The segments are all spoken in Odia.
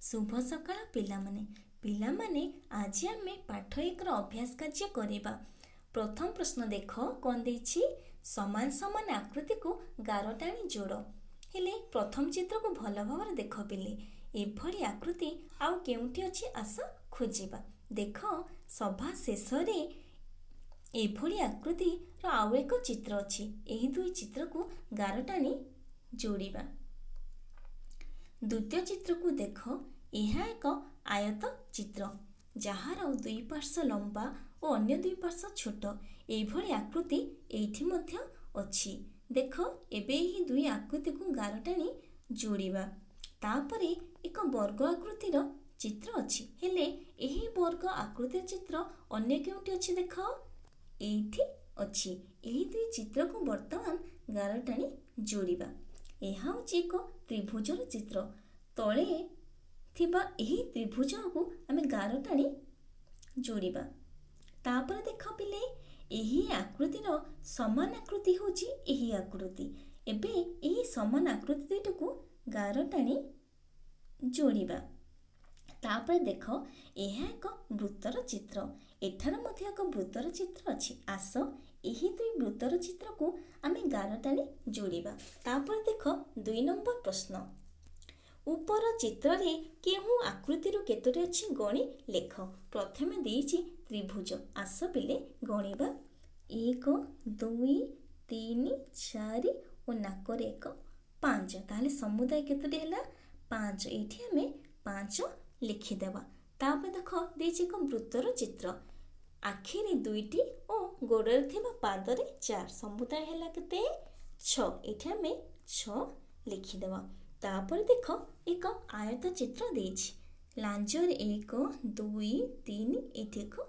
ଶୁଭ ସକାଳ ପିଲାମାନେ। ପିଲାମାନେ, ଆଜି ଆମେ ପାଠ 1ର ଅଭ୍ୟାସ କାର୍ଯ୍ୟ କରିବା। ପ୍ରଥମ ପ୍ରଶ୍ନ ଦେଖ କ'ଣ ଦେଇଛି। ସମାନ ସମାନ ଆକୃତିକୁ ଗାର ଟାଣି ଯୋଡ଼। ହେଲେ ପ୍ରଥମ ଚିତ୍ରକୁ ଭଲ ଭାବରେ ଦେଖ ପିଲେ, ଏଭଳି ଆକୃତି ଆଉ କେଉଁଠି ଅଛି ଆସ ଖୋଜିବା। ଦେଖ, ସଭା ଶେଷରେ ଏଭଳି ଆକୃତିର ଆଉ ଏକ ଚିତ୍ର ଅଛି। ଏହି ଦୁଇ ଚିତ୍ରକୁ ଗାର ଟାଣି ଯୋଡ଼ିବା। ଦ୍ୱିତୀୟ ଚିତ୍ରକୁ ଦେଖ, ଏହା ଏକ ଆୟତ ଚିତ୍ର, ଯାହାର ଦୁଇ ପାର୍ଶ୍ୱ ଲମ୍ବା ଓ ଅନ୍ୟ ଦୁଇ ପାର୍ଶ୍ୱ ଛୋଟ। ଏଇଭଳି ଆକୃତି ଏଇଠି ମଧ୍ୟ ଅଛି। ଦେଖ, ଏବେ ଏହି ଦୁଇ ଆକୃତିକୁ ଗାର ଟାଣି ଯୋଡ଼ିବା। ତାପରେ ଏକ ବର୍ଗ ଆକୃତିର ଚିତ୍ର ଅଛି। ହେଲେ ଏହି ବର୍ଗ ଆକୃତିର ଚିତ୍ର ଅନ୍ୟ କେଉଁଠି ଅଛି? ଦେଖ, ଏଇଠି ଅଛି। ଏହି ଦୁଇ ଚିତ୍ରକୁ ବର୍ତ୍ତମାନ ଗାର ଟାଣି ଯୋଡ଼ିବା। ଏହା ହେଉଛି ଏକ ତ୍ରିଭୁଜର ଚିତ୍ର। ତଳେ ଥିବା ଏହି ତ୍ରିଭୁଜକୁ ଆମେ ଗାର ଟାଣି ଯୋଡ଼ିବା। ତାପରେ ଦେଖ ପିଲେ, ଏହି ଆକୃତିର ସମାନ ଆକୃତି ହେଉଛି ଏହି ଆକୃତି। ଏବେ ଏହି ସମାନ ଆକୃତି ଦୁଇଟିକୁ ଗାର ଟାଣି ଯୋଡ଼ିବା। ତାପରେ ଦେଖ, ଏହା ଏକ ବୃତ୍ତର ଚିତ୍ର। ଏଠାରେ ମଧ୍ୟ ଏକ ବୃତ୍ତର ଚିତ୍ର ଅଛି। ଆସ, ଏହି ଦୁଇ ବୃତ୍ତର ଚିତ୍ରକୁ ଆମେ ଗାର ଟାଣି ଯୋଡ଼ିବା। ତାପରେ ଦେଖ 2 ନମ୍ବର ପ୍ରଶ୍ନ, ଉପର ଚିତ୍ରରେ କେଉଁ ଆକୃତିରୁ କେତୋଟି ଅଛି ଗଣି ଲେଖ। ପ୍ରଥମେ ଦେଇଛି ତ୍ରିଭୁଜ। ଆସ ପିଲେ ଗଣିବା। 1, 2, 3, 4 ଓ ନାକରେ 1, 5। ତାହେଲେ ସମୁଦାୟ କେତୋଟି ହେଲା? 5। ଏଇଠି ଆମେ 5 ଲେଖିଦେବା। ତାପରେ ଦେଖ, ଦେଇଛି ଏକ ବୃତ୍ତର ଚିତ୍ର। ଆଖିରେ 2ଟି ଓ ଗୋଡ଼ରେ ଥିବା ପାଦରେ 4। ସମୁଦାୟ ହେଲା କେତେ? 6। ଏଇଠି ଆମେ 6 ଲେଖିଦେବା। ତାପରେ ଦେଖ, ଏକ ଆୟତ ଚିତ୍ର ଦେଇଛି। ଲାଞ୍ଜରେ 1, 2, 3, ଏଇଠି 1,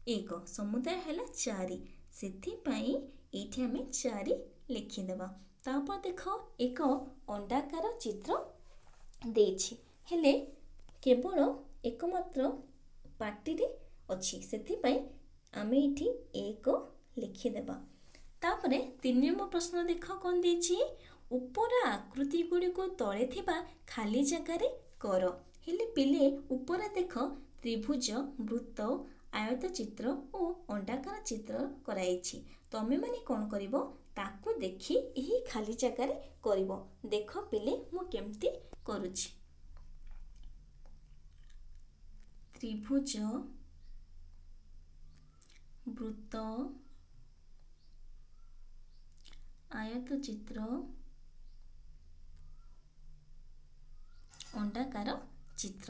1, ସମୁଦାୟ ହେଲା 4। ସେଥିପାଇଁ ଏଇଠି ଆମେ 4 ଲେଖିଦେବା। ତାପରେ ଦେଖ, ଏକ ଅଣ୍ଡାକାର ଚିତ୍ର ଦେଇଛି। ହେଲେ କେବଳ ଏକମାତ୍ର ପାଟିରେ ଅଛି, ସେଥିପାଇଁ ଆମେ ଏଇଠି 1 ଲେଖିଦେବା। ତାପରେ 3 ନମ୍ବର ପ୍ରଶ୍ନ ଦେଖ କ'ଣ ଦେଇଛି। ଉପର ଆକୃତି ଗୁଡ଼ିକୁ ତଳେ ଥିବା ଖାଲି ଜାଗାରେ କର। ହେଲେ ପିଲେ, ଉପରେ ଦେଖ ତ୍ରିଭୁଜ, ବୃତ୍ତ, ଆୟତ ଚିତ୍ର ଓ ଅଣ୍ଡାକାର ଚିତ୍ର କରାଯାଇଛି। ତମେମାନେ କ'ଣ କରିବ? ତାକୁ ଦେଖି ଏହି ଖାଲି ଜାଗାରେ କରିବ। ଦେଖ ପିଲେ, ମୁଁ କେମିତି କରୁଛି। ତ୍ରିଭୁଜ, ବୃତ୍ତ, ଆୟତ ଚିତ୍ର, ଅଣ୍ଡାକାର ଚିତ୍ର।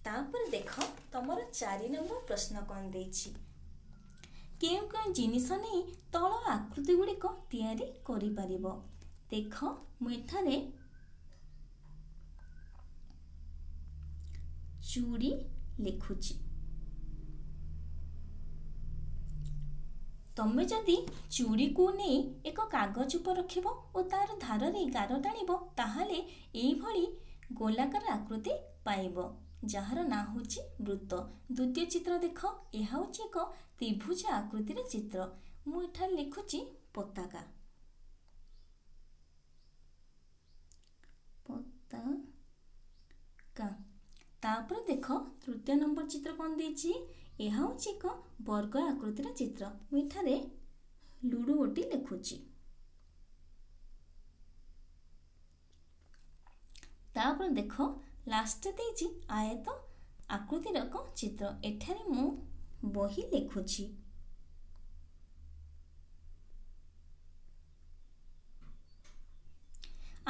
ତାପରେ ଦେଖ ତମର 4 ନମ୍ବର ପ୍ରଶ୍ନ କ'ଣ ଦେଇଛି। କେଉଁ କେଉଁ ଜିନିଷ ନେଇ ତଳ ଆକୃତି ଗୁଡ଼ିକ ତିଆରି କରିପାରିବ? ଦେଖ, ମୁଁ ଏଠାରେ ଚୁଡ଼ି ଲେଖୁଛି। ତମେ ଯଦି ଚୁଡ଼ିକୁ ନେଇ ଏକ କାଗଜ ଉପରେ ରଖିବ ଓ ତାର ଧାରରେ ଗାର ଟାଣିବ, ତାହେଲେ ଏଇଭଳି ଗୋଲାକାର ଆକୃତି ପାଇବ, ଯାହାର ନାଁ ହେଉଛି ବୃତ୍ତ। ଦ୍ୱିତୀୟ ଚିତ୍ର ଦେଖ, ଏହା ହେଉଛି ଏକ ତ୍ରିଭୁଜ ଆକୃତିର ଚିତ୍ର। ମୁଁ ଏଠାରେ ଲେଖୁଛି ପତାକା। ପତାକା। ତାପରେ ଦେଖ ତୃତୀୟ ନମ୍ବର ଚିତ୍ର କ'ଣ ଦେଇଛି। ଏହା ହେଉଛି ଏକ ବର୍ଗ ଆକୃତିର ଚିତ୍ର। ମୁଁ ଏଠାରେ ଲୁଡୁ ଗୋଟି ଲେଖୁଛି। ତାପରେ ଦେଖ ଲାଷ୍ଟ ଦେଇଛି ଆୟତ ଆକୃତିର ଏକ ଚିତ୍ର। ଏଠାରେ ମୁଁ ବହି ଲେଖୁଛି।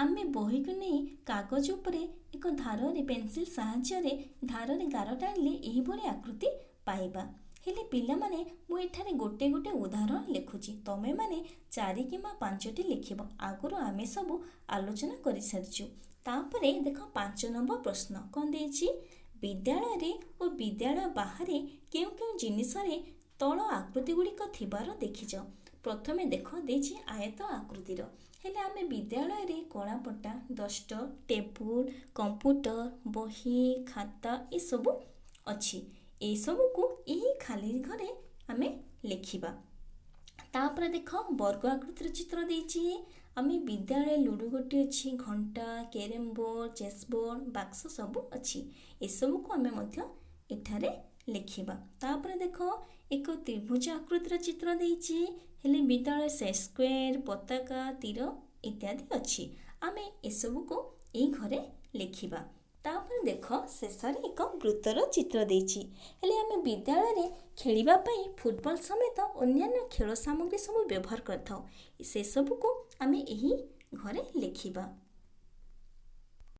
ଆମେ ବହିକୁ ନେଇ କାଗଜ ଉପରେ ଏକ ଧାରରେ ପେନସିଲ୍ ସାହାଯ୍ୟରେ ଧାରରେ ଗାର ଟାଣିଲେ ଏହିଭଳି ଆକୃତି ପାଇବା। ହେଲେ ପିଲାମାନେ, ମୁଁ ଏଠାରେ ଗୋଟେ ଗୋଟେ ଉଦାହରଣ ଲେଖୁଛି। ତମେମାନେ 4 କିମ୍ବା 5ଟି ଲେଖିବ। ଆଗରୁ ଆମେ ସବୁ ଆଲୋଚନା କରିସାରିଛୁ। ତାପରେ ଦେଖ 5 ନମ୍ବର ପ୍ରଶ୍ନ କ'ଣ ଦେଇଛି। ବିଦ୍ୟାଳୟରେ ଓ ବିଦ୍ୟାଳୟ ବାହାରେ କେଉଁ କେଉଁ ଜିନିଷରେ ତଳ ଆକୃତି ଗୁଡ଼ିକ ଥିବାର ଦେଖିଛ? ପ୍ରଥମେ ଦେଖ ଦେଇଛି ଆୟତ ଆକୃତିର। ହେଲେ ଆମେ ବିଦ୍ୟାଳୟରେ କଳାପଟା, ଡଷ୍ଟର, ଟେବୁଲ, କମ୍ପ୍ୟୁଟର, ବହି, ଖାତା ଏସବୁ ଅଛି। ଏସବୁକୁ ଏହି ଖାଲି ଘରେ ଆମେ ଲେଖିବା। ତାପରେ ଦେଖ ବର୍ଗ ଆକୃତିର ଚିତ୍ର ଦେଇଛି, ଆମେ ବିଦ୍ୟାଳୟ ଲୁଡ଼ୁ ଗୋଟି ଅଛି, ଘଣ୍ଟା, କ୍ୟାରମ୍ ବୋର୍ଡ଼, ଚେସ୍ ବୋର୍ଡ଼, ବାକ୍ସ ସବୁ ଅଛି। ଏସବୁକୁ ଆମେ ମଧ୍ୟ ଏଠାରେ ଲେଖିବା। ତାପରେ ଦେଖ, ଏକ ତ୍ରିଭୁଜ ଆକୃତିର ଚିତ୍ର ଦେଇଛି। ହେଲେ ବିଦ୍ୟାଳୟ ସେଟ୍ ସ୍କୋୟାର, ପତାକା, ତୀର ଇତ୍ୟାଦି ଅଛି। ଆମେ ଏସବୁକୁ ଏଇ ଘରେ ଲେଖିବା। ତାପରେ ଦେଖ, ଶେଷରେ ଏକ ବୃତ୍ତର ଚିତ୍ର ଦେଇଛି। ହେଲେ ଆମେ ବିଦ୍ୟାଳୟରେ ଖେଳିବା ପାଇଁ ଫୁଟବଲ ସମେତ ଅନ୍ୟାନ୍ୟ ଖେଳ ସାମଗ୍ରୀ ସବୁ ବ୍ୟବହାର କରିଥାଉ। ସେସବୁକୁ ଆମେ ଏହି ଘରେ ଲେଖିବା।